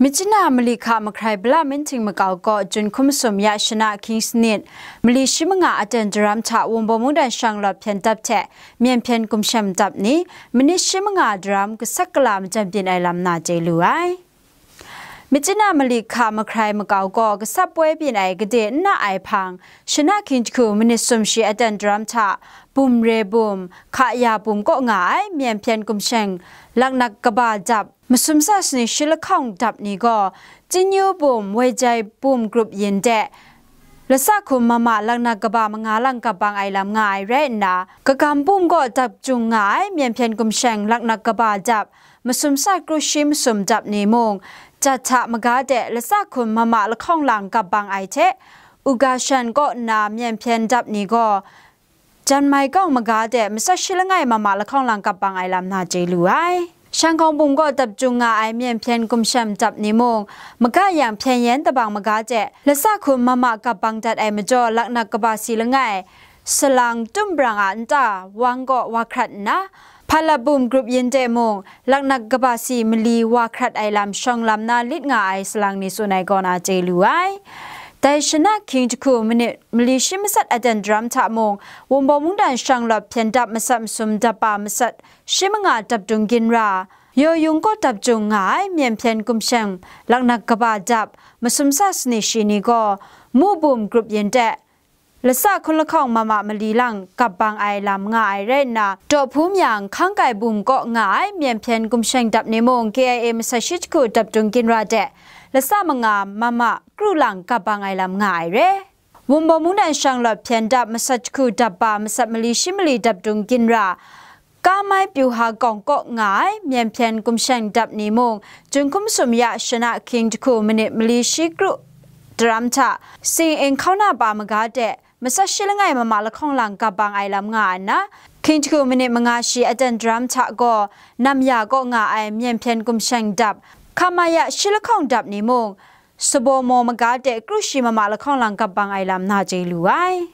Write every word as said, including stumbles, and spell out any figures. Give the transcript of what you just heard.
Myitkyina mali hka mahkrai bala minting makau kaw Jun hkum sum ya shana hkying sanit, mali shi manga aten daram hta Wunpawng mungdan shanglawt hpyen dap hte myen hpyen gumshem dap ni, minit shi manga daram kasak kala majan byin ai lam na chye lu ai. Myitkyina mali hka mahkrai makau gaw gasap poi byin ai gade n na ai hpang, shana hkying jahku minit sumshi aten daram hta, bum re bum, hka ya bum kaw nga ai myen hpyen gumshem laknak kaba dap, masum sa sani shi lahkawng dap ni gaw, Chingyu bum, Woi Jai bum grup yin de, lasa hkum mama laknak kaba manga lang kap bang ai lam nga ai rai nna, Kagam bum gaw dap jung nga ai myen hpyen gumshem laknak kaba dap, masum sa kru shi masum dap ni mung, Jat hta maga de lasa hkum mama lahkawng lang kap bang ai hte, Uga shan kaw nna myen hpyen dap ni gaw, Jan Mai Kawng maga de matsat shi langai mama lahkawng lang kap bang ai lam na chye lu ai. Shanghkawng bum gaw dap jung nga ai myen hpyen gumshem dap ni mung, maga yang hpyen yen tabang maga de lasa hkum mama kap bang dat ai majaw laknak kaba si langai, salang tum brang a nta wang gaw wa hkrat nna, Hpalat bum grup yin de mung, laknak kaba si mali wa hkrat ai lam shawng lam na lit nga ai salang ni tsun ai kaw na chye lu ai. Dai shana hkying jahku minit mali shi matsat aten daram hta mung, Wunpawng mungdan shanglawt hpyen dap matsat masum dap ba matsat shi manga dap dung ginra, Yaw Yung kaw dap jung nga ai myen hpyen gumshem laknak kaba dap, masum sa sani shi ni gaw, Mu bum grup yin de, lasa hkun lahkawng mama mali lang kap bang ai lam nga ai rai nna, Daw Hpu Myang hkang kai bum kaw nga ai myen hpyen gumshem dap ni mung K I A matsat shi jahku dap dung ginra de, lasa manga mama kru lang kap bang ai lam nga ai re. Wunpawng mungdan shanglawt hpyen dap matsat jahku dap ba matsat mali shi mali dap dung ginra, Kamai pyu ha kawng kaw nga ai myen hpyen gumshem dap ni mung, Jun hkum sum ya shana hkying jahku minit mali shi kru daram hta, Sing Ing hkauna pa maga de, matsat shi langai mama lahkawng lang kap bang ai lam nga nna, hkying jahku minit manga shi aten daram hta gaw, Nam Ya kaw nga ai myen hpyen gumshem dap, Kamaya shi lahkawng dap ni mung, Sabaw Maw maga de kru shi mama lahkawng lang kap bang ai lam na chye lu ai.